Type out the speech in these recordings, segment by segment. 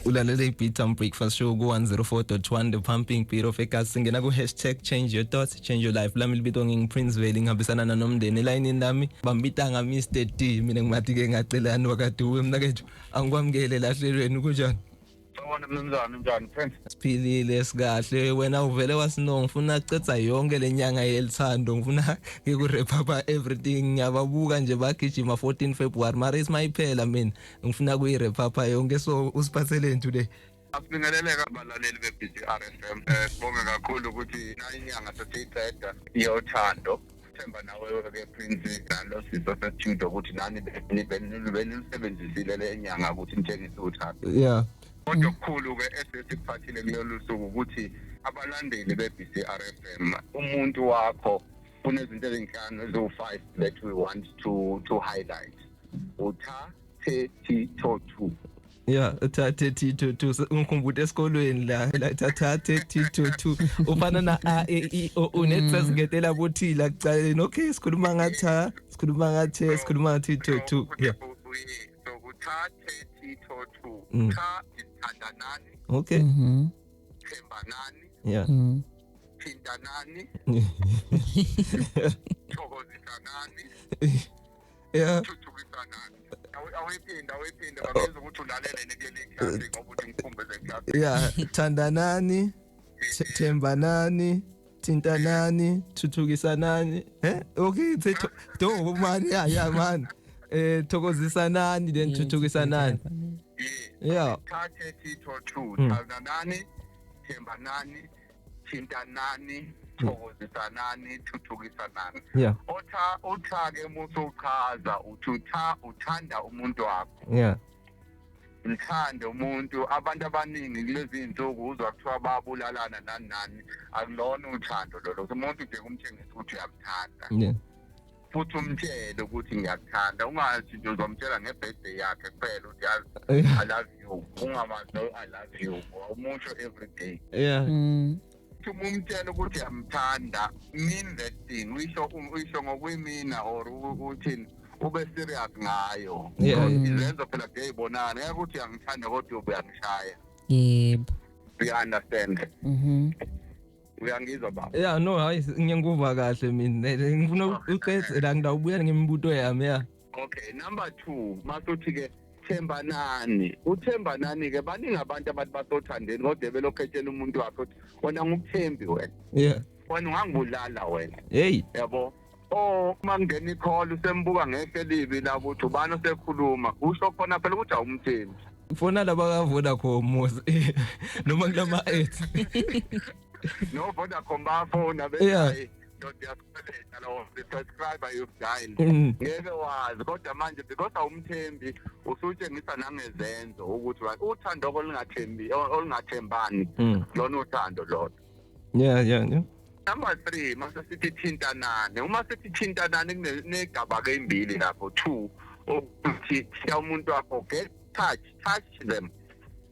Ulalele i-Beat Breakfast Show ku-104.1, the pumping beat of ekasi. Singena ku-#ChangeYourThoughts, Change Your Life. Lami libito ngingu-Prince Veli, ngihambisana nanomndeni elayinini lami, bambita nga-Mr D. Mina ngimati-ke ngacelani wakaduwe. Mnakethu, angikwamukele lahlelweni, kunjani? Sawubona mnumzane, unjani Prince? Siphilile, sikahle. Wena uvele wasino, ngifuna kucetha yonke lenyanga yelithando, ngifuna ngiku-wrap up everything. Ngiyababuka nje bagijima 14 February, mara isimayiphela, mina ngifuna kuyi-wrap up yonke. So usiphatheleni today? Asibingeleleka abalaleli be-BCR FM. Sibonge kakhulu ukuthi nayinyanga sesiyiqeda yothando. Themba nawe ke Prince nalo siso se-studio ukuthi nani benilusebenzisile le nyanga ukuthi nitshengise uthando. Kodwa okukhulu ke esesikuphathile kulolu suku ukuthi abalandeli be-BCR FM, umuntu wakho kunezinto ezinhlanu eziwu-5 that we want to highlight. Utha the ti to 2. Yeah, thathe t to 2, ngikhumbula esikolweni la thathe t to 2, ufana na a e i o u netsezingetela bothila kucaleni. Okay, sikhuluma ngatha, sikhuluma ngathe, sikhuluma ngathi to 2, yeah. So utha the ti to 2. Tha is thandanani, thembanani, thintanani, thokozisanani, thuthukisanani. Awuyiphinda, awuyiphinda, babenza ukuthi ulalele kuleli klasi ngoba uthi ngikhumbuze klasi. Yeah, thandanani, thembanani, thintanani, thuthukisanani. Okay, thetho do man, yeah man, thokozisanani, then thuthukisanani. Tha the ti to 2, thandanani, thembanani, thintanani, thokozisanani, thuthukisanani. Otha, utha ke musuchaza uthi utha uthanda umuntu wakho. Mthande umuntu. Abantu abaningi kulezi insuku uzwa kuthiwa babulalana nani nani, akulona uthando lolo. Umuntu nje kumtshengisa ukuthi uyamthanda. Futhi umtshele ukuthi ngiyakuthanda, ungathi nje uzomtshela nge-birthday yakhe kuphela uthi yazi I love you, ungamazi no I love you umusho every day. Uthi uma umtshela ukuthi uyamthanda, mean that thing, uyisho ngokwimina or uthini, ube serious ngayo. Because izenzo phela kuyayibonana, ngeke ukuthi uyangithanda kodwa uyangishaya. Do you understand? Uyangizwa baba? Yeah, no, hayi, ngiyangikuva kahle mina. Ngifuna uqede la, ngidawubuya ngemibuto yami, yeah. Okay, number 2, masuthi ke thembanani. Uthembanani ke, baningi abantu abathi basothandeni kodwa belokhu etshela umuntu wakhe ukuthi wena ngukuthembi wena. Wena ungangibulala wena. Hey. Yabo. Oh, uma kungena i-call usembuka ngehle libi la ukuthi ubani osekhuluma, usho khona phela ukuthi awumthembi. Fona laba ka Vodacom mos noma kulama ads. No Vodacom bafona bethi ndoda yasikweleta lo the subscriber you've dialed. Ngeke wazi kodwa manje because awumthembi usutshengisa nangezenzo ukuthi uthando olungathembi olungathembani lona uthando lona. Yeah. Number 3, mase sithi thintanani. Uma sithi thintanani kunegaba ke imbili lapho 2 ukuthi thinta umuntu wakho, get touch, touch them.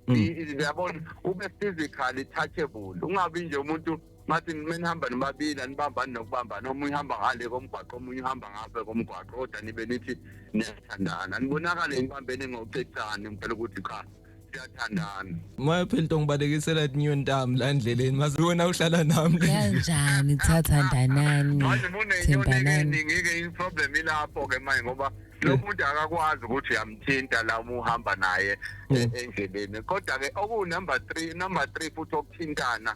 Uyabona, ube physically touchable. Ungabi nje umuntu ngathi menihamba nobabili anibambani nokubambana, omunye uhamba ngale komgwaqo, omunye uhamba ngapha komgwaqo, kodwa nibe nithi niyathandana, nibonakale nibambene ngocecane ngempela ukuthi cha siyathandana. Maya phela into ngibalekisela inyoni la endleleni, mase wena uhlala nami. Kanjani thathandanani? Manje munenyoni eningi ke i-problem ilapho ke manje, ngoba lo muntu akakwazi ukuthi uyamthinta la uma uhamba naye endleleni. Kodwa ke oku number 3, number 3 futhi okuthintana,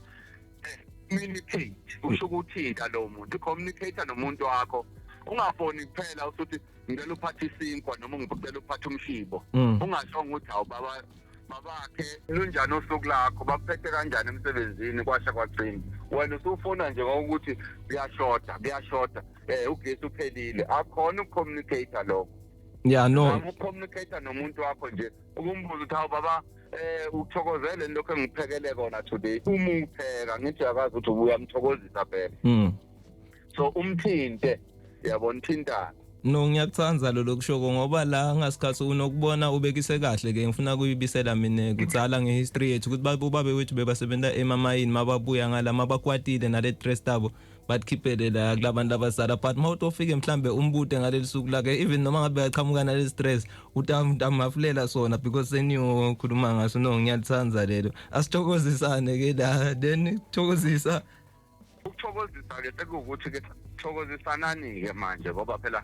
communicate, usho ukuthinta lo muntu, communicate nomuntu wakho. Ungafoni kuphela usuthi ngicela uphathe isinkwa noma ngicela uphathe umshibo. Ungasho ukuthi awu baba babakhe lunjani usuku lakho, bakuphethe kanjani emsebenzini, kwasha kwagcina. Wena usufuna nje ngokuthi kuyashoda, kuyashoda, ugesi uphelile. Akhona ukucommunicate lokho. Yeah, no. Ukucommunicate nomuntu wakho nje, ukumbuza ukuthi hawu baba, uthokozele lokho engiphekele kona today. Uma upheka ngithi uyakwazi ukuthi uyamthokozisa phela. So umthinte, yabona, thintana. No, ngiyakuthanda lo lokushoko ngoba la ngasikhathi unokubona ubekise kahle ke, ngifuna kuyibisela mina kutsala ngehistory yethu ukuthi babe wethu bebasebenza emamayini, mababuya ngala mabakwatile nale stress tabo. Batikhiphele la kulabantu abasala, but mawutofike mhlambe umbute ngaleli suku lakhe, even noma ngabe uyaqhamuka nale stress, utamhafulela sona because seniyokhuluma ngaso. No, ngiyalithanda lelo. Asithokozisane ke la, then thokozisa. Ukuthokozisa ke sekuwukuthi ke thokozisanani ke manje, ngoba phela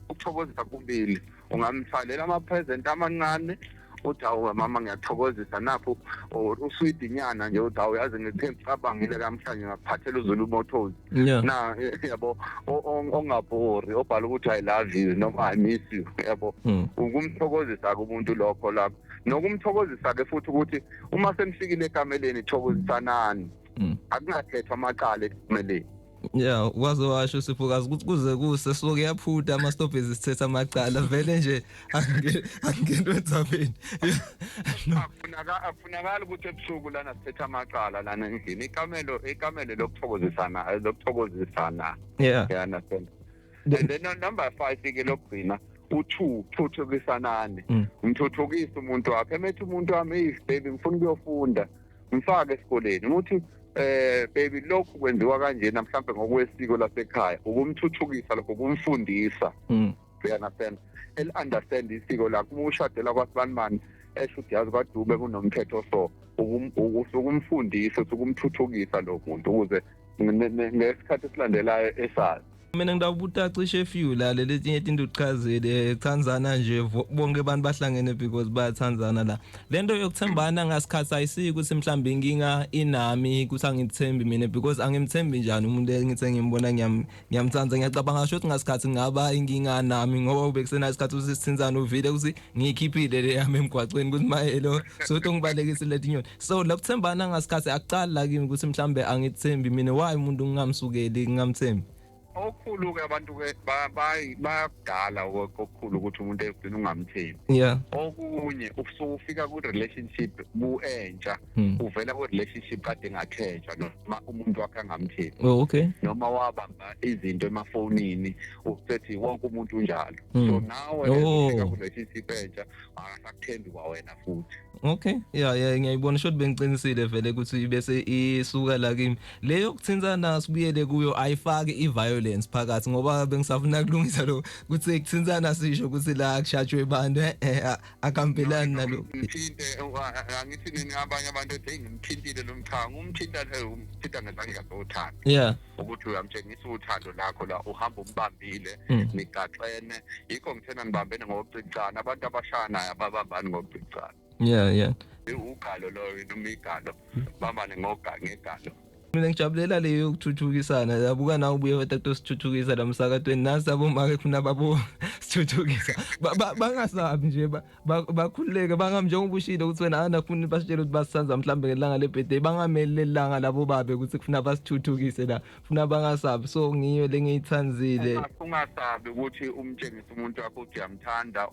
ukuthokozisa kubili. Ungamthalela ama-present amancane, uthi, "Awu mama, ngiyathokozisa napho," or uswidinyana nje, uthi, "Awu, yazi ngithe ngicabangile namhlanje ngakuphathela uZulu Motors." Na yabo, ongabhori, obhala ukuthi "I love you" noma "I miss you", yabo. Ukumthokozisa kumuntu lokho lapho, nokumthokozisa ke futhi ukuthi uma senifikile ekameleni, thokozisanani. Akungathethwa amacala ekameleni. Yeah, waze washo Siphokazi ukuthi kuze kuse so kuyaphutha ama stopes sithetha amacala vele nje angento edzabeni. No. Akufunakala ukuthi ebusuku lana sithethe amacala lana endlini. Ikamelo lokuthokozisana. You understand? And then on number 5 ke, lokugcina, u2, thuthukisanani. Umthuthukisa umuntu wakhe. Emethi umuntu wami, "Hey baby, ngifuna ukuyofunda," mfake esikoleni. Uthi, "Baby, lokhu kwenziwa kanjena," mhlambe ngokwesiko lasekhaya, ukumthuthukisa lokho, ukumfundisa. You understand? El understand isiko lakho. Uma ushadela kwasibanibani, esho ukuthi, "Yazi kwaDube kunomthetho," so ukumfundisa, ukumthuthukisa lo muntu ukuze ngesikhathi esilandelayo esazi. Mina ngidawubuta cishe few la letinye tinto uchazile thanzana nje, bonke abantu bahlangene because bayathandzana la. Lento yokuthembana ngasikhathi ayisiki ukuthi mhlawumbe inkinga inami ukuthi angithembi mina, because angimthembi njani umuntu engithe ngimbona ngiyamthanda? Ngiyacabanga sho ukuthi ngasikhathi ngaba inkinga nami ngoba ubekusenayo isikhathi ukuthi sithinzane, uvile ukuthi ngiyikhiphile le yami emgwaqweni ukuthi mayelo so ngibalekisile letinyoni. So lokuthembana ngasikhathi akuqali la kimi ukuthi mhlambe angithembi mina. Why umuntu ngingamsukeli, ngingamthembi? Okukhulu-ke, abantu-ke bayakudala okukhulu ukuthi umuntu egcina ungamthembi. Okunye, usuke ufika ku-relationship ku-entsha, uvela ku-relationship kade engathenjwa noma umuntu wakhe angamthembi, noma wabamba izinto emafonini, usethi wonke umuntu unjalo. So nawe ufika ku-relationship entsha, akasakuthembi kwawena futhi. Okay, yeah, ngiyayibona short, bengiqinisile vele ukuthi bese isuka la kimi leyo kuthintsana. Sibuyele kuyo, ayifaki i-violence phakathi, ngoba bengisafuna kulungisa lo ukuthi kuthintsana sisho ukuthi la kushajwe abantu, akuhambelani nalo. Ngithinte, angithi nini, abanye abantu ethi, "Hey, ngimthintile lo mchanga." Umthinta, umthinta ngezandla zothando, ukuthi uyamtshengisa uthando lakho la uhamba umbambile, nigaxene. Yikho ngithena nibambene ngokucicana. Abantu abashanayo ababambani ngokucicana. Ugalo loyo noma igalo, bambane ngegalo. Mina ngijabulela leyo yokuthuthukisana. Yabuka nawe, ubuye wethu sithuthukisa la msakatweni, nasi abomake funa babo sithuthukisa. Bangasabi nje, bakhululeke, bangami njengoba ushilo ukuthi wena anafuni basitshele ukuthi basithanza mhlambe ngelanga le-birthday, bangameli leli langa labo babe ukuthi kufuna basithuthukise la, funa bangasabi. So ngiyo lengiyithanzile. Ungasabi ukuthi umtshengise umuntu wakho ukuthi uyamthanda.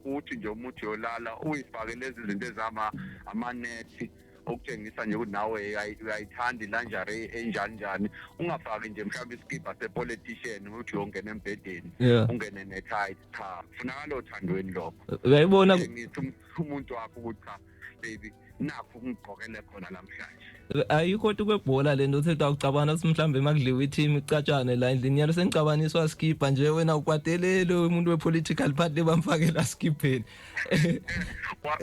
Uthi nje umuthi yolala, uyifake lezi zinto ezama amanethi okutshengisa nje ukuthi nawe uyayithanda i-lingerie enjani njani. Ungafaki nje mhlawumbe isikibha se-politician ukuthi uyongena embhedeni, ungene ne-tight. Cha, funakala othandweni lokho. Uyayibona. Tshengisa umuntu wakho ukuthi, "Cha baby, nakho ungigqokele khona namhlanje." Ayikho tu kwebhola lento uthi awucabana ukuthi mhlambe makudliwa i-team icatshane la endlini yalo, sengicabaniswa skipper nje. Wena ukwatelele umuntu we-political party bamfakela skipheni.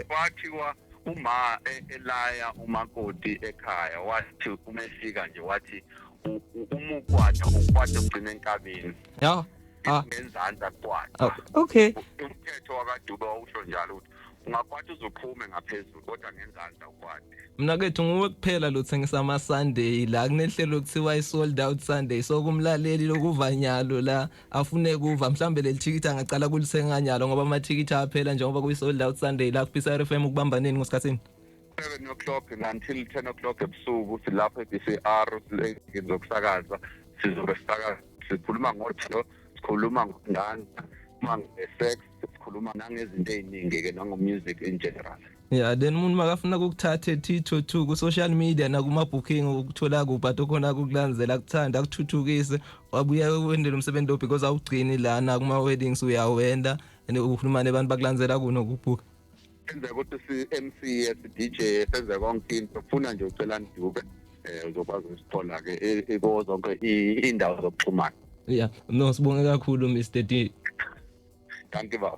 Kwathiwa uma elaya umakoti ekhaya, wathi uma efika nje, wathi, "Uma ukwata, ukwata ugcine enkabeni." Ya, ah. Ngenzansi akwata. Oh, okay. Umthetho wakaDube wawusho njalo ukuthi ungakwata uzoqhume ngaphezulu, kodwa ngenzansi awukwati. Mina kethu nguwe kuphela lo thengisa ama Sunday la kunehlelo kuthiwa i sold out Sunday. So kumlaleli lokuvanyalo la afune kuva mhlambe leli thikithi angacala kulithenga nyalo, ngoba amathikithi aphela njengoba kuyi sold out Sunday la ku FM. Ukubambaneni ngosikhathini? 7 o'clock until 10 o'clock ebusuku silapho e-BCR zokusakaza. Sizobe sisakaza, sikhuluma ngothando, sikhuluma ngokungana, sikhuluma nge-sex, sikhuluma nangezinto ey'ningi-ke, nango-music in general. Yeah, then umuntu makafuna ukukuthatha Tito 2 ku social media nakuma booking, ukuthola kuphi athi khona kukulandzela, kuthanda, akuthuthukise, wabuya wendele umsebenzi lo, because awugcini lana kuma weddings, uyawenda and ukhuluma nebantu bakulandzela kuno kubhuka? Senze ukuthi si-MC, si-DJ, senze konke into. Funa nje uCelani Dube. Uzokwazi ukusithola ke kuzo zonke indawo zokuxhumana. Yeah, no, sibonge kakhulu, Mr D. Thank you, baba.